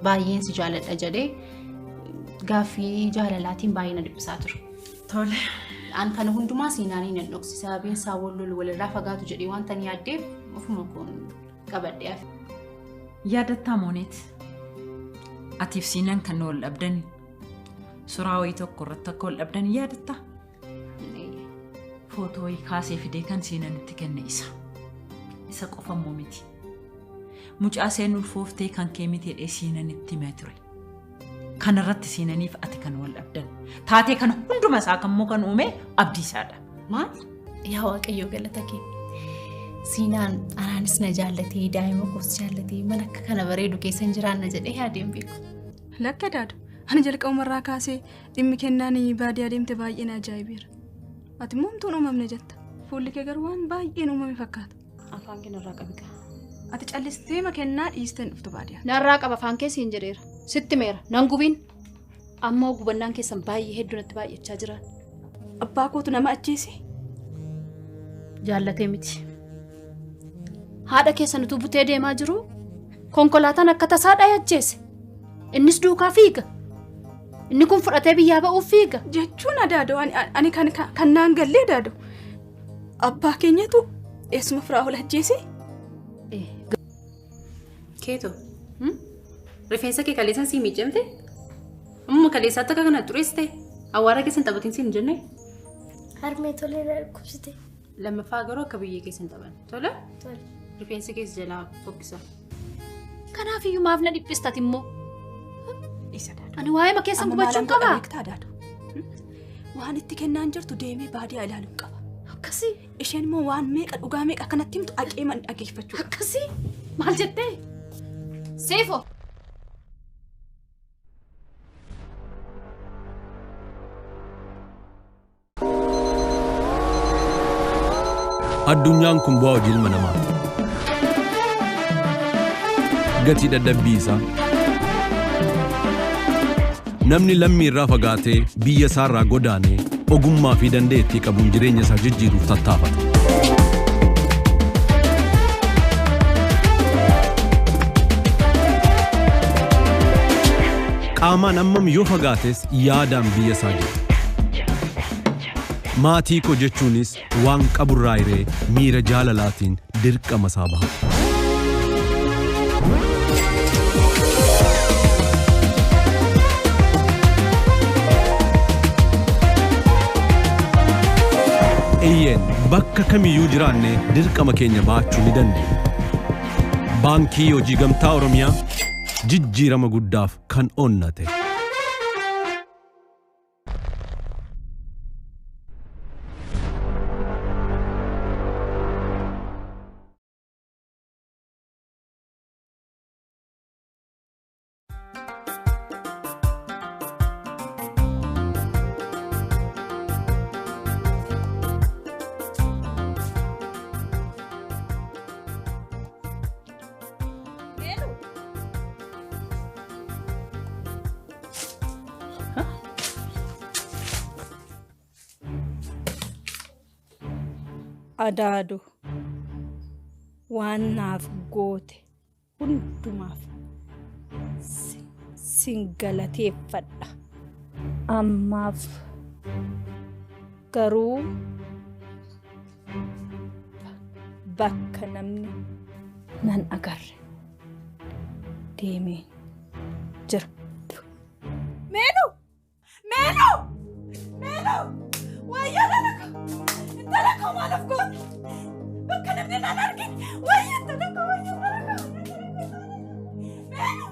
Baay'een si jaaladha jedhee gaaffii jaalalaatiin baay'ee na dhiphisaa ture. Tole. An kana hundumaa Siinaanii nan dhoksi. Sababiin isaa wal lolu walirraa fagaatu jedhee wanta ni yaaddeef ofuma koon qabadhee hafe. Yaadattaa Mooneet? Atiif Siinaan kan wal dhabdani suuraa wayii tokko irratti akka wal dhabdani yaadattaa? Footoo wayii kaasee fidee kan Siinaan itti kenne isa. Isa qofa immoo miti. Mucaa seen ulfooftee kan kee miti jedhee Siinaan itti himee ture. Kanarratti Siinaniif ati kan wal dhabdan. Taatee kana hunduma isaa kan immoo kan uume Abdiisaadha. Maal? Yaa Waaqayyoo galata kee. Siinaan anaanis na jaallatee daa'ima koos jaallatee mana akka kana bareedu keessa hin jiraanna jedhee yaadeen beeku. Lakka daadu. Ani jalqabumarraa kaasee dhimmi kennaan baadiyyaa deemte baay'ee na ajaa'ibeera. Ati immoo homtuun uumamne jetta. Fuulli kee garuu waan baay'een uumame fakkaata. Afaan kee narraa qabi kaa. Ati callistee ma kennaa dhiistee hin dhuftu baadiyyaa. Narraa qaba afaan kee siin jedheera. Sitti meera nan gubiin. Ammoo gubannaan keessan baay'ee hedduu natti baay'achaa jira. Abbaa kootu nama ajjeese. Jaallatee miti. Haadha keessan utuu butee deemaa jiru konkolaataan akka tasaa dha'ee ajjeese. Innis duukaa fiiga. Inni kun fudhatee biyyaa ba'uuf fiiga. Jechuun adaadoo ani kan naan gallee adaadoo. Abbaa keenyatu eessuma firaa ol ajjeese. Keeto. Rifeensa kee kaleessan sii miicamte? Amma kaleessaatti akka kana xureessite? Awwaara keessan taphatiin siin hin jenne? Harmee tolee na dhukkubsite. Lammaffaa garuu akka biyyee keessan taphan. Tole? Tole. Rifeensi keessa jalaa fokkisa. Kanaafiyyuu maaf na dhiphistat immoo? Isa daaduu. Ani waa'ee ma keessan Amma gubachuun maalaan godha qabaa? beektaa daaduu? Waan itti kennaan jirtu deemee baadiyyaa ilaaluun qaba. Akkasii. Isheen immoo waan meeqa dhugaa meeqa akkanatti himtu aqeeman dhageeffachuu qaba. Akkasii. Maal jettee? Seefo. Addunyaan kun bu'aa hojii ilma namaati. Gatii dadhabbii isaa. Namni lammii irraa fagaatee biyya isaa irraa godaanee ogummaa fi dandeettii qabuun jireenya isaa jijjiiruuf tattaafata. Qaamaan hammam yoo fagaates yaadaan biyya isaa jira. Maatii koo jechuunis waan qaburraa hiree miira jaalalaatiin dirqama isaa baha. Eeyyeen bakka kamiyyuu jiraanne dirqama keenya baachuu ni dandeenya. Baankii Hojii Gamtaa Oromiyaa jijjiirama guddaaf kan onnate. Adaado waan naaf goote hundumaaf sin galateeffadha. Ammaaf garuu bakka namni nan agarre deemeen jira. Meenu! Meenu! Meenu! Wayyaa intala koo! Intala koo maal of goote? Bakka namni nan argine! Wayyaa intala koo! Wayyaa intala koo! Meenu!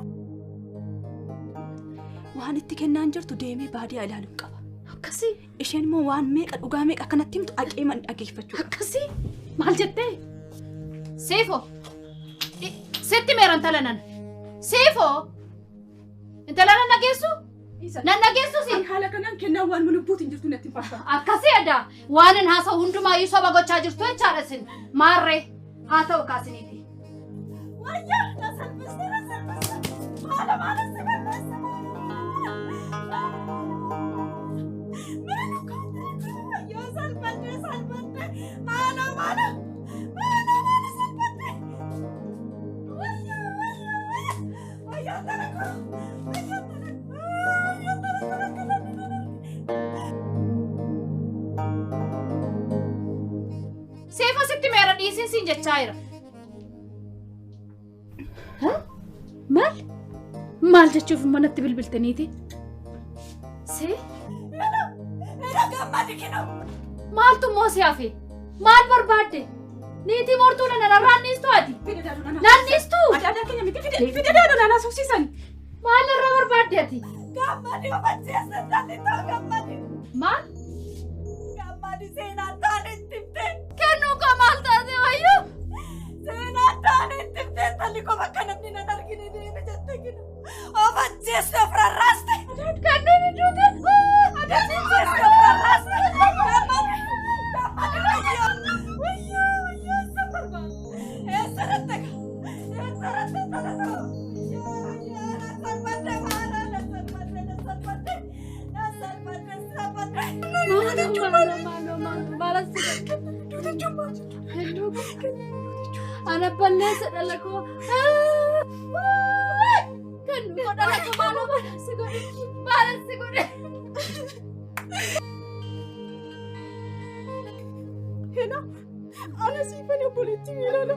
Waan itti kennaan jirtu deemee baadiyyaa ilaaluun qaba. Akkasii. Isheen immoo waan meeqa dhugaa meeqa akkanatti himtu aqeeman dhageeffachuu qaba. Akkasii. Maal jettee? Seefo. Sitti meera intala nan. Seefo. Intala nan dhageessu? Nan dhageessu si? Ani haala kanaan kennaan waan lubbuutiin jirtu natti hin fakkaatu. Akkasii edaa waan hin haasa'u hundumaayyuu soba gochaa jirtu jechaadha isin. Maarree haa ta'u kaasiniiti. Wayyaa na salphiste na salphiste! Maala maala si balleesse! Meenu wayyaa salphadhe salphadhe! Maala maala! Maala maala salphadhe! Wayyaa wayyaa wayyaa! Wayyaa intala koo! Seefoo sitti meera dhiisin siin jechaa jira. Maal? Maal jechuuf manatti bilbiltaniiti? See? Maaltu immoo si hafe? Maal barbaadde? Niitii mortuu nana narraan dhiistu ati? Naan dhiistu? Adaadaa keenya miti fide daaduu nana suusisan. Maal irra barbaadde ati? Gammadi ofacheessa dhalli ta'u gammadi. Maal? Gammadi seenaa taane itti himte. Kennuu koo maal taate wayyuu? Seenaa taane itti himte dhalli koo bakka namni nan argine deeme jette gina. Ofacheessa of rarraaste. Kennuun hin duute. Ofacheessa of rarraaste. Gammadi gammadi wayyuu wayyuu wayyuu isa barbaada. Eessa rattaka? Eessa rattaka? Ana balleessa dhala koo. Kennu koo dhala koo maaloo maalasi godhe maalasi godhe. Hena ana siifan obboleetti miilala.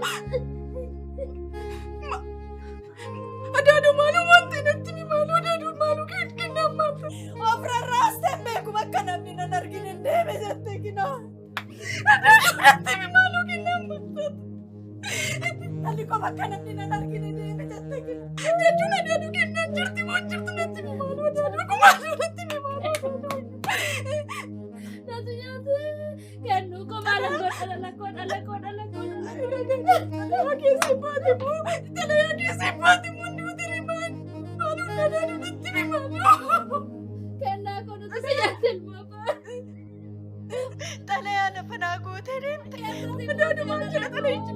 Adaaduu maaloo wanti natti ni maaloo adaaduu maaloo kennaa maaloo. Of rarraastee beeku bakka namni nan argine deeme jettee kinaa. Adaaduu natti ni maaloo kennaa maaloo. Dhalli koo bakka namni nan argine deeme jettee kinaa. Jechuun adaaduu kennaa jirti moo jirtu natti ni maaloo adaaduu maaloo natti ni maaloo. Natu nyaate kennuu koo maaloo godha dhala koo dhala koo dhala koo. Dhala keessa baate moo dhala keessa baate moo nuti rimaan maaloo adaaduu natti ni maaloo. Kennaa koo nuti si nyaate ilmoo koo. Xalayaa lafa naa gootee deemte. Adaaduu maal jedha xalayichi?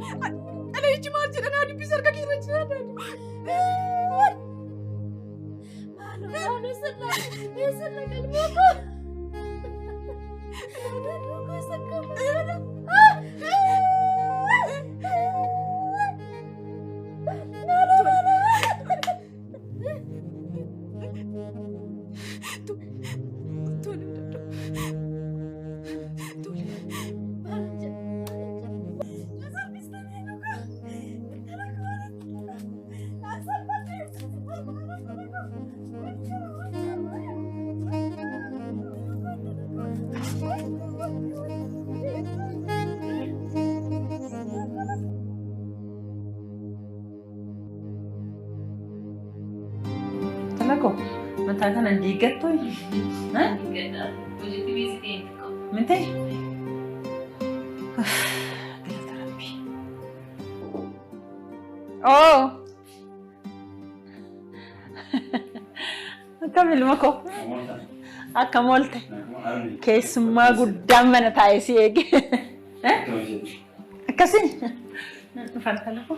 Xalayichi maal jedha naa dubbisa harka keessa jira adaaduu. Maaloo maaloo sirna sirna galmoo koo. Adaaduu koo sakka maaloo. Mataa kana diigattu? Mintee? Galata Rabbi. Oo! Akkam ilma koo? Akkam oolte? Keessummaa guddaan mana taa'ee si eege. Akkasii? Dhufan kana koo.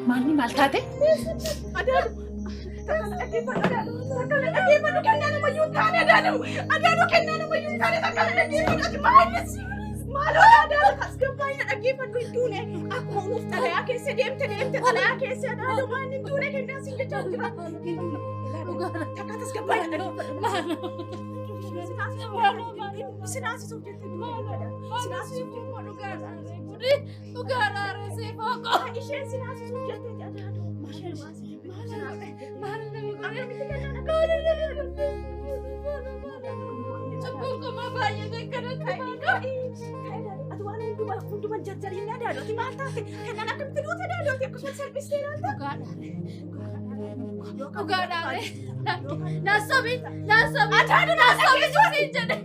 Maanni maal taate? Adaaduu! Takkana dhaggeeffadhu adaaduu! Takkana dhaggeeffadhu kennaa namayyuu hin taane adaaduu! Adaaduu kennaa namayyuu hin taane takkana dhaggeeffadhu ati maallis? Maaloo adaaduu tasgabbaa'ina dhaggeeffadhu hin duune akkuma unuuf xalayaa keessa deemte deemte xalayaa keessa adaaduu maanni hin duune kennaa siin jechaa jira. Takka tasgabbaa'ina dhaggeeffadhu. Sinaasisuuf jettee sinaasisuuf jettee dhugaadhaa seefoo koo. Isheen sinaasisuuf jettee adaaduu. Maal nama godhe? Cubbuun koo maa baay'ate akkanatti maaloo? Ati waan hundumaa jarjariin adaaduu ati maal taate? Kennaan akkamitti duute adaaduu ati akkasumas salphistee ilaalta? Dhugaadhaa. Naasobi naasobi. Adaaduu naasobi siin jedhe.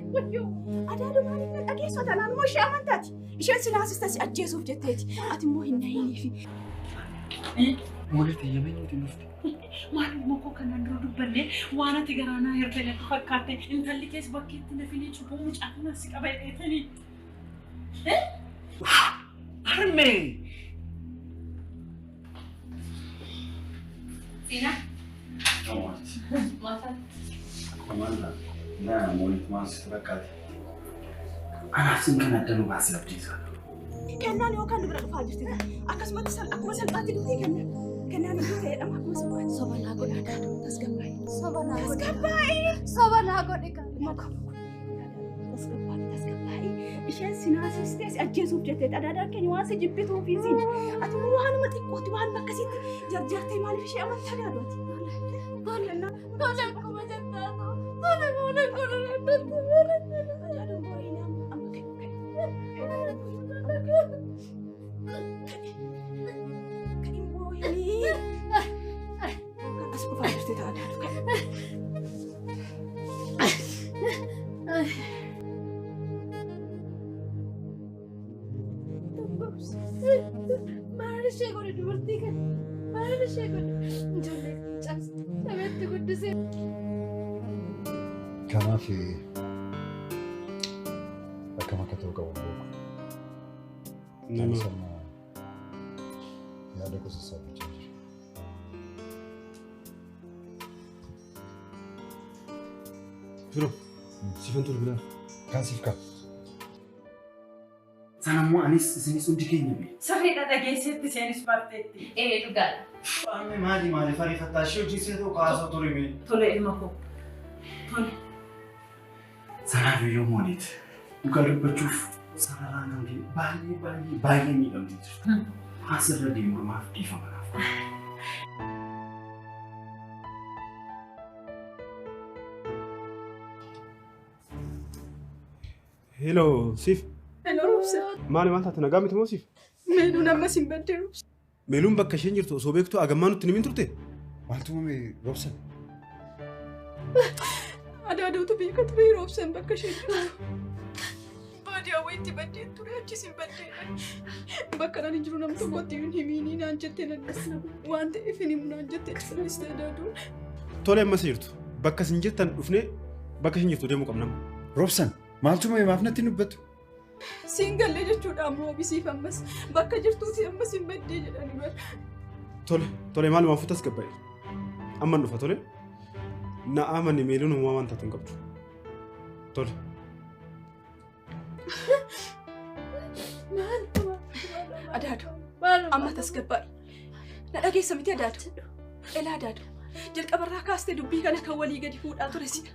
Adaaduu maaliif na dhageessu ati anaan immoo ishee amantaati. Isheen sinaasista si ajjeesuuf jetteeti. Ati immoo hin nahiniifi. Moolete yameenyuutiin dhufte. Maal ilma koo kanaan dura dubbanne waan ati garaa naa hirte natti fakkaate intalli kees bakkeetti na finii cubbuu mucaa kana si qaba jedheetanii. Harmee! Siinaa? Maal taate? Naa moolete maal sitti fakkaate? Anaaf sin kan adda nu baasee abdiisaa. Kennaan yookaan nu bira dhufaa jirti. Akkasumatti akkuma salphaatti duutee kennaan. Kennaan duutee jedhama akkuma salphaatti. Soba naa godhe. Tasgabbaa'e. Soba naa godhe. Tasgabbaa'e. Soba naa godhe. Isheen sinaasistee si ajjeesuuf jettee adaadaan keenya waan si jibbituuf isiin. Ati waanuma xiqqooti waan akkasitti jarjartee maaliif ishee amantaa daadhooti? Tole tole akkuma jettaa tole mana godhu Adaadoon boo'inaa amma ka'e ka'e. Kan boo'inii. Kan as dhufaa jirti ta'a adaadoo ka'e. Maal ishee godhe dubartii kana? Maal ishee godhe? Ijoollee cabse sabeetti guddisee. Kanaaf akkam akka ta'u qabu beeku. Anis amma yaada gosa sassaabachaa jira. Firoo, siifan bilbilaa. Kan siif ka'a. Sanammoo anis isinis hundi keenya beeku. Sirriidha dhageesseetti isheenis barteetti. Ee dhugaadha. Amma maali maaliif ariifattaa ishee hojii ishee tokko haasoo ture mee? Tole ilma koo. Tole. Sanaaf iyyuu mooniit dhugaa dubbachuuf sararaan kan kee baay'ee baay'ee baay'ee miidhamtee jirti. Asirra deemu maaf dhiifama naaf. Hello, Siif. Hello Roobsa. Maali maal taate nagaa miti moo Siif? Meeluun ammas hin badde Roobsa. Meeluun bakka isheen jirtu osoo beektu agammaa nutti hin turte? Maaltu uumame Roobsa? Adaadootu beeka ture Roobsan bakka isheen jirtu. Baadiyyaa wayiitti baddeen ture achis hin baddeen. Bakka naan hin jiru nam tokkotti hin himiinii naan jettee nan waan ta'eef hin himu naan jettee calliste adaadoon. Tole ammas jirtu bakka isin jirtan dhufnee bakka isheen jirtu deemuu qabna. Roobsan maaltu uumame maaf natti hin dubbattu? Siin gallee jechuudha ammoo bisiif ammas bakka jirtuuti ammas hin baddee jedhanii bara. Tole tole maalumaaf fuutas gabba'e. Amman dhufa tole. Na amani meeluun uumamaa waan taatu hin qabdu. Tole. Adaado amma tasgabbaa'e. Na dhageessa miti adaado. Elaa adaado. Jalqabarraa kaastee dubbii kana kan walii gadi fuudhaa ture sina.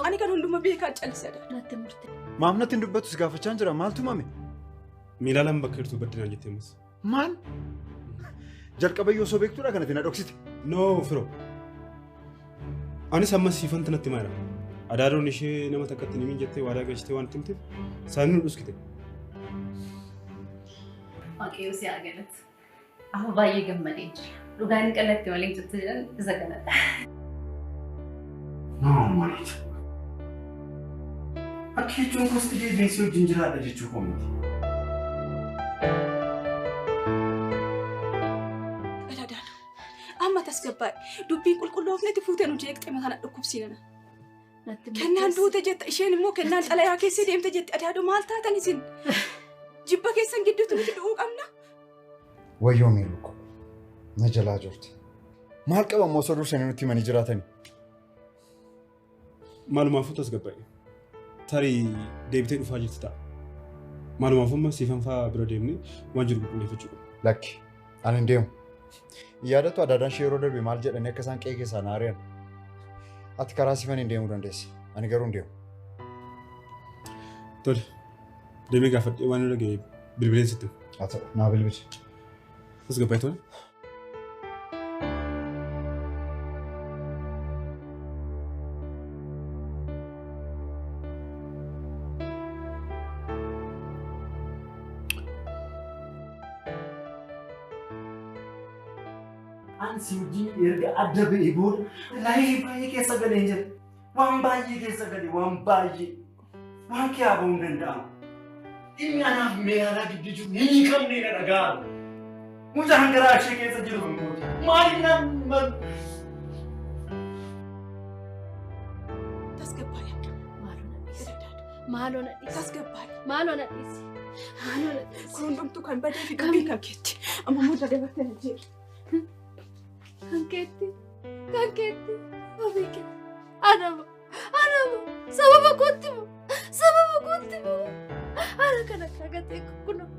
Ani kan hunduma beekaa callise adaado. Natti murte. Maaf natti hin dubbattu si gaafachaa jira maaltu uumame? Miilaalaan bakka jirtu baddinaan jettee ammas. Maal? Jalqabayyoo osoo beektuudha kanatti na dhoksite. No firoo. Anis ammas siifanta natti maayira. Adaadoon ishee nama takkatti hin himin jettee waadaa galchitee waan itti himteef saanii nu dhuskite. Waaqayyo si haa galatu. Amma baay'ee gammadee jira. Dhugaan qalatti malee jirtu jedhan isa kanadha. No mooniit. Akka jechuun gosti deebiinsii wajjin jiraadha jechuu koo miti. Adaado amma tasgabbaa'e dubbiin qulqulloofnetti fuutee nu jeeqxee mataan dhukkubsiinana. Kennaan duute jetta isheen immoo kennaan xalayaa keessa deemte jetti adaadoo maal taatan isin? Jibba keessan gidduutti nuti du'uu qabna. Wayyoo miiluu koo na jalaa jirti. Maal qaba ammoo osoo dursanii nutti himanii jiraatanii? Maalumaafuu tasgabbaa'e. Tarii deebitee dhufaa jirti ta'a. Maalumaafuu amma siifan fa'aa bira deemnee waan jiru qulqulleeffachuu qabna. Lakki ani hin deemu. Yaadattu adaadaan ishee yeroo darbe maal jedhanii akka isaan qe'ee keessaa na ari'an. Ati karaa siifan hin deemuu dandeessa. Ani garuu hin deemu. Tole deemee gaafadhee waan irra ga'e bilbileen sitti. Haa ta'u naa bilbili. Tasgabbaa'e tole. Ansi wajjin erga adda ba'ee booda laayifii baay'ee keessa galee jira. Waan baay'ee keessa galee waan baay'ee waan kee ba'uu hin danda'amu. Dhimmi anaaf meelaa gidduu jiru hin hiikamne na dhaga'amu. Mucaan garaa ishee keessa jiru kun gooti. Maaliif nama Tasgabbaa'e. Maaloo na dhiisi. Tasgabbaa'e. Maaloo na dhiisi. Maaloo na dhiisi. Kun hundumtuu kan badee fi dubbiin kan keetti. Amma immoo dabartee na jeeqe. Kan keetti. Kan keetti. Ofii kee. Anama. Anama. Sababa kootti moo? Sababa kootti moo? Ana kana kagatee kunoo.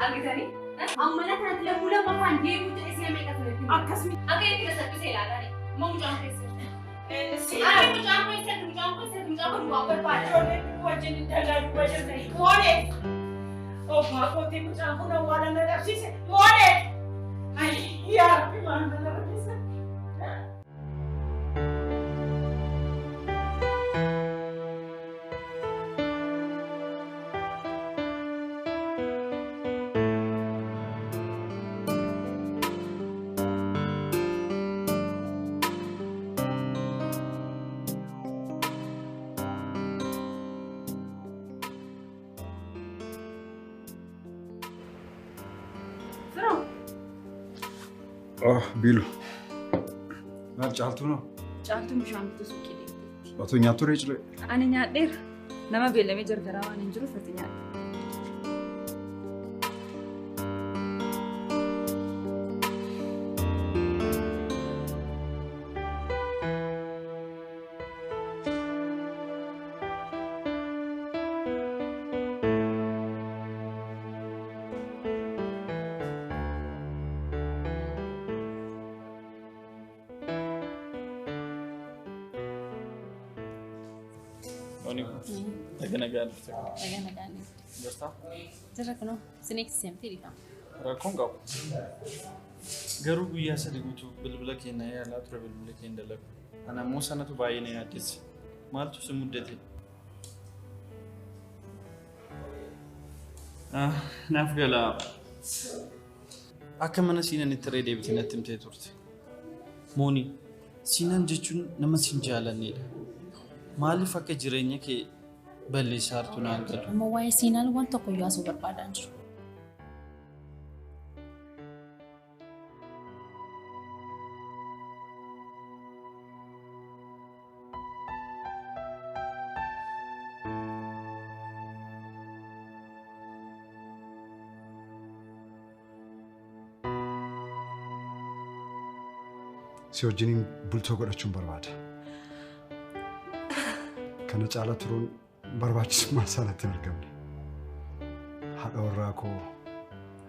Argitanii? Amma kanatti lammuu lammaffaan deemuu jedhee si'a meeqa turetti? Akkasumi. Akka itti na salphisee ilaalaa Amma mucaan keessa jirti. Ana mucaan keessa mucaan keessa mucaan kun waan barbaada. Ijoolleen wajjin dallaa duwwaa jirti. Moonee! Obbaa kootii mucaan kun awwaala na dhabsiise. Moonee! Yaa Rabbi maal na rakkisa? Oh, Bilu. Maal caaltuu noo? Caaltuun bishaan bitu suuqii deemteetti. Otoo nyaattu ree cilee? Ani nyaadheera. Nama beellamee jarjaraa waan hin jiruuf ati nyaadhe. Jira kunoo sineeksi seemtee dhiifama. Rakkoon qabu. Garuu guyyaa sadii guutuu bilbila keenya yaalaa ture bilbila keenya dalagu. Ana immoo sanatu baay'ee na yaaddesse. Maaltu si muddate? Naaf gala. Akka mana siinanitti irra deebitee natti himtee turte. Mooni, siinan jechuun nama siin jaalannedha. Maaliif akka jireenya kee balleessaa jirtu naan galu? Amma waa'ee siinaan waan tokko iyyuu haasoo barbaadaa hin jiru. Si wajjiniin bultoo godhachuun barbaada. Kana caala turuun barbaachisummaa isaa natti hin argamne. Haadha warraa koo,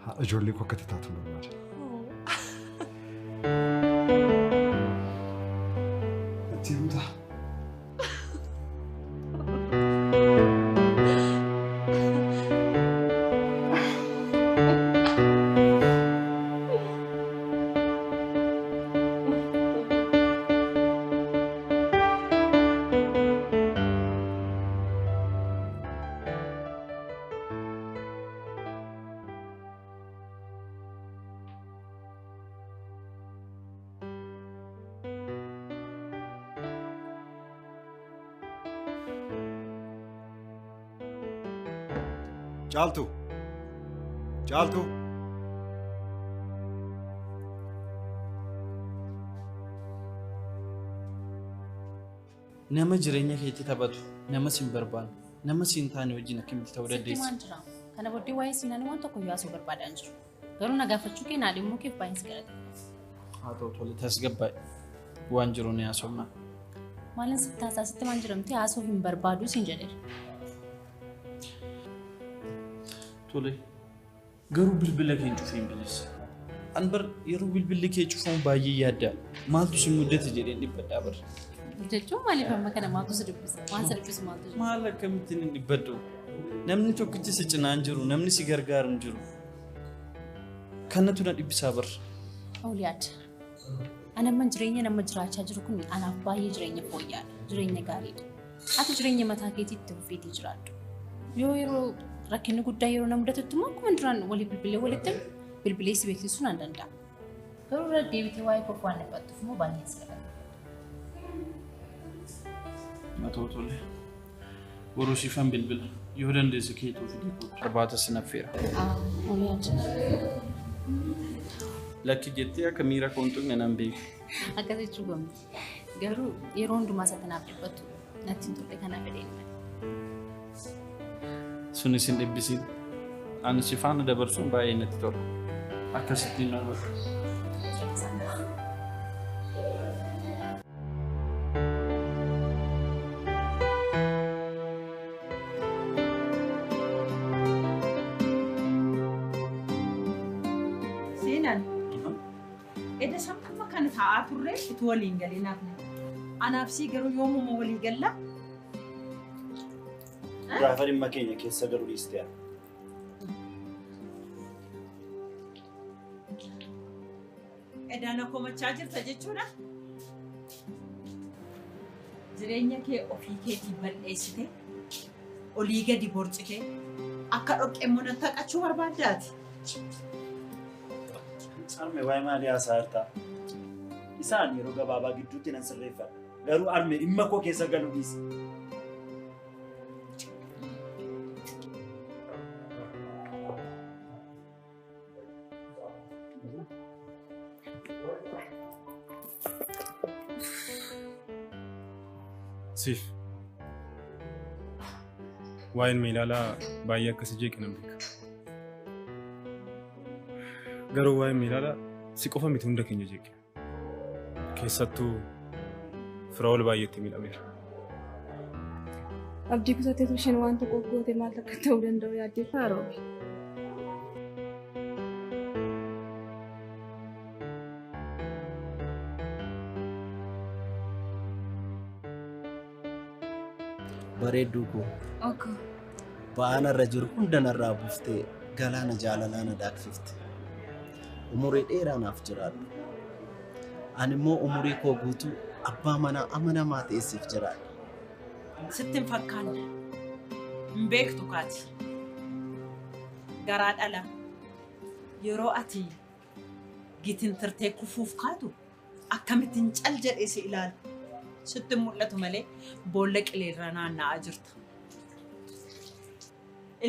haadha ijoollee koo akka taatu barbaada. Natti himtaa? Caaltuu! Caaltuu! Nama jireenya keetti taphatu, nama siin barbaanne, nama siin taane wajjin akkamitti ta'uu dandeessa? Sitti waan jira. Kana booddee waa'ee siinaan waan tokko iyyuu haasoo barbaadaa hin jiru. Garuu na gaafachuu kee naa dhimmuu keef baay'een si galateeffadha. Haa ta'u tole tasgabbaa'e. Waan jiru ni haasofna. Maalin sitti haasaa sitti waan jiramte haasoo hin barbaadu siin jedheera. Tole garuu bilbila kee hin cufiin bilisa. An bar yeroo bilbilli kee cufamu baay'ee yaadda. Maaltu si muddate jedheen dhibbadhaa bar. Jechuun maaliif amma kana maaltu si dubbisa? Waan si dubbisu maaltu jira? Maal akkamittiin hin dhibbadhu? Namni tokkichi si cinaa hin jiru, namni si gargaaru hin jiru. Kanatu na dhibbisaa bar. Ooliyaad. Ani amma jireenya nama jiraachaa jiru kun anaaf baay'ee jireenya fooyya'aadha. Jireenya gaariidha. Ati jireenya mataa keetiitti ofiitii jiraadhu. Yoo yeroo rakkinni guddaa yeroo na mudatutti immoo akkuma duraan walii bilbilee walitti bilbilee si beeksisuu nan danda'a. Garuu irra deebitee waa'ee koof waan dhiphattuuf immoo baay'een si galadha. Haa tole. Boruu siifan bilbila. Yoo dandeesse keetuu fidee kootu. Irbaata si naffeera. Ooliyaad. Lakki jettee akka miira koo hin tuqne nan beeku. Akkas jechuu goomti. Garuu yeroo hundumaa isa kanaaf dhiphattu natti hin tolle kanaaf fedheen malee. Sunis hin dhibbisiin. Ani si faana dabarsuun baay'ee natti tola. Akkasittiin na godhu. Siinaan. Edda sammuu kana taa'aa turre itti waliin galinaaf. Anaaf sii garuu yoomuma walii galla? Gaafa dhimma keenya keessa galuu dhiiste. Edda na komachaa jirta jechuudha. Jireenya kee ofii keetii balleessite olii gadi borcite akka dhoqqee mana taqachuu barbaaddaati. Arme waa'ee maalii haasaa jirta? Isaan yeroo gabaabaa gidduutti nan sirreeffadha. Garuu arme dhimma koo keessa galuu dhiisi. Siif waa'een meelaalaa baay'ee akkasii jeeqe nan beeka. Garuu waa'een meelaalaa si qofa miti hunda keenya jeeqe. Keessattuu Firaa'ol baay'eetti miidhameera. Abdii kutateetu isheen waan tokko goote maal akka ta'uu danda'u yaaddee faaroobi. Bareedduu koo. Okko. Ba'aan irra jiru hunda narraa buuftee galaana jaalalaa na daaksifte. Umurii dheeraa naaf jiraadhu. Ani immoo umurii koo guutuu abbaa manaa amanamaa ta'e siif jiraadha. Sitti hin fakkaanne. Hin beektu kaati. Garaa dhala. Yeroo ati gitintirtee kufuuf kaatu akkamittiin cal jedhee si ilaalu. Sitti mul'atu malee boolla qileerra naanna'aa jirta.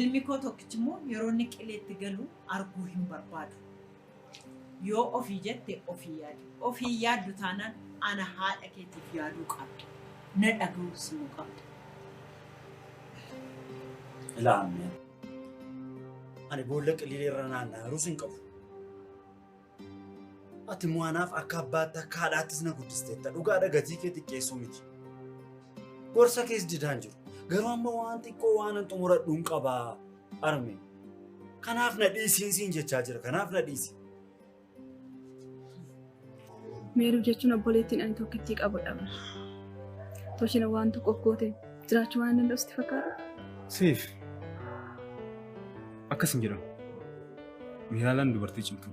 Ilmi koo tokkichi immoo yeroo inni qileetti galu arguu hin barbaadu. Yoo ofii jette ofii yaadu. Ofii yaaddu taanaan ana haadha keetiif yaaduu qabda. Na dhaga'uus immoo qabda. Ilaamme. Ani boolla qileerra naanna'aa hin qabu. Ati immoo anaaf akka abbaatti akka haadhaattis na guddisteetta. Dhugaadha gatii kee xiqqeessuu miti. Gorsa kees didaan jiru. Garuu amma waan xiqqoo waan an xumuradhu hin qabaa. Arme. Kanaaf na dhiisiin siin jechaa jira. Kanaaf na dhiisi. Meeruu jechuun obboleettiin ani tokkittii qabudha. Toshina waan tokkoof goote jiraachuu waan danda'u sitti fakkaata? Siif. Akkas hin jedhamu. Meelaalaan dubartii cimtuu.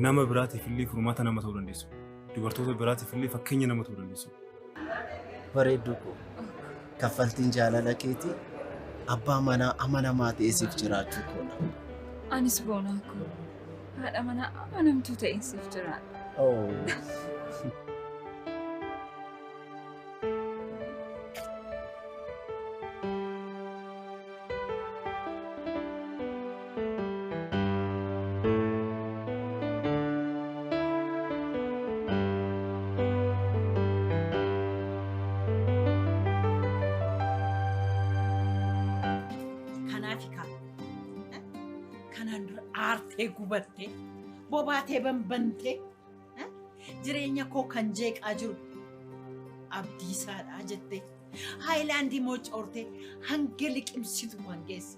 Nama biraatiif illee furmaata nama ta'uu dandeessu. Dubartoota biraatiif illee fakkeenya nama ta'uu dandeessu. Bareedduu koo. Kaffaltiin jaalala keetii abbaa manaa amanamaa ta'e siif jiraachuu koodha. Anis boonaa koo. Haadha manaa amanamtuu ta'e siif jiraadha. Oh. Kanaan dura aartee gubattee bobaatee banbantee jireenya koo kan jeeqaa jiru abdiisaadha jettee haayilaandii mocoortee hanga liqimsitu kan geesse.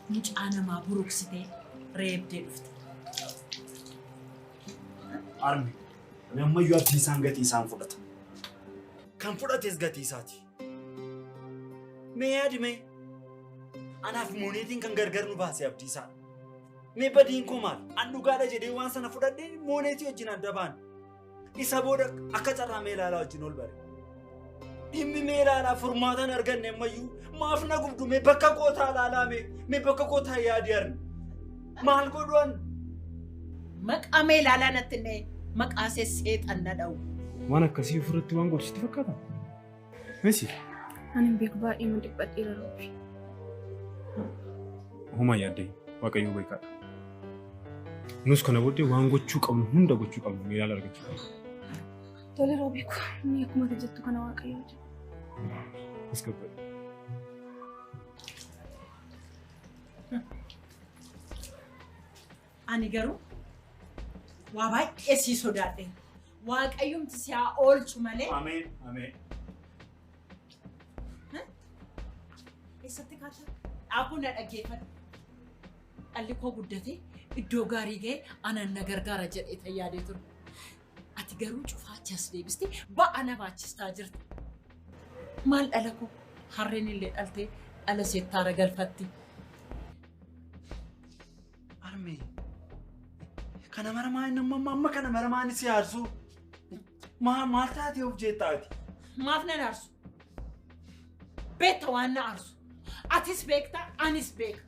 Mucaa namaa buruqsitee reebdee dhufte. Arme, ani ammayyuu abdiisaan gatii isaan fudhata. Kan fudhates gatii isaati. Mee yaadi mee? Anaaf mooneetiin kan gargar nu baase abdiisaa. Mee badiin koo maal? An dhugaadha jedhee waan sana fudhadhee mooneetii wajjin adda baane. Isa booda akka carraa meelaalaa wajjin ol bare. Dhimmi meelaalaa furmaatan arganne ammayyuu maaf na gubdu mee bakka kootaa ilaalaa mee bakka kootaa yaadi arme. Maal godhu an? Maqaa meelaalaa natti hin maqaa see seexan na dha'u. Waan akkasii ofirratti waan gorsitti fakkaata? Meesi. Ani hin beeku baay'ee mun dhiphadheera Roobi. Homaa yaaddee Waaqayyoo beekaadha. Nus kana booddee waan gochuu qabnu hunda gochuu qabnu meelaala argachuu qabna. Tole Roobi koo inni akkuma ati jettu kana Waaqayyoo jedha. As gabbadhu. Ani garuu waa baay'ee sii sodaadhe. Waaqayyumti si haa oolchu malee. Ameen ameen. Eessatti kaata? Dhaabuu na dhaggeeffadhu. Dhalli koo guddatee iddoo gaarii ga'e anan na gargaara jedhee tayyaadee ture. Ati garuu cufaachi as deebistee ba'a na baachistaa jirta. Maal dhala koo harreen illee dhaltee dhala seettaara galfatti. Armee kana maramaan nama amma kana maramaan si aarsu maal taatee of jeettaati? Maaf nan aarsu? Beekta waan na aarsu. Atis beekta anis beeka.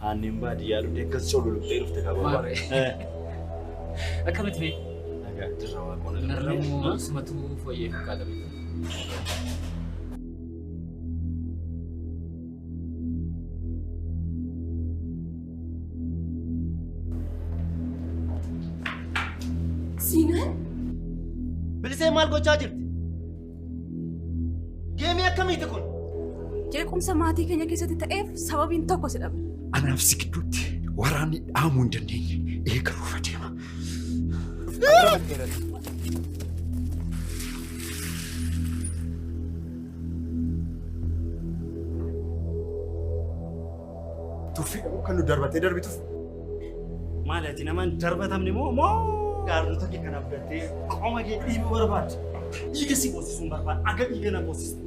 Aannan baadiyyaa dhuftee akkas cululuqxee dhufte qaba. Akkamitti bee? Nagaa dirra waaqoon. Narrammoo sumatu fooyyee fakkaata beektu. Siinaan? Bilisee maal gochaa jirti? Geemii akkamiiti kun? Jeequmsa maatii keenya keessatti ta'eef sababiin tokko si dhabe. Anaaf si gidduutti waraanni dhaamuu hin dandeenye eegaluuf adeema. Tuffii qabu kan nu darbatee darbituuf. Maali ati nama hin darbatamne moo moo gaarrota kee kana fudhattee qoma kee dhiibuu barbaadde? Dhiiga si boosisuun barbaada. Aga dhiiga na boosiste.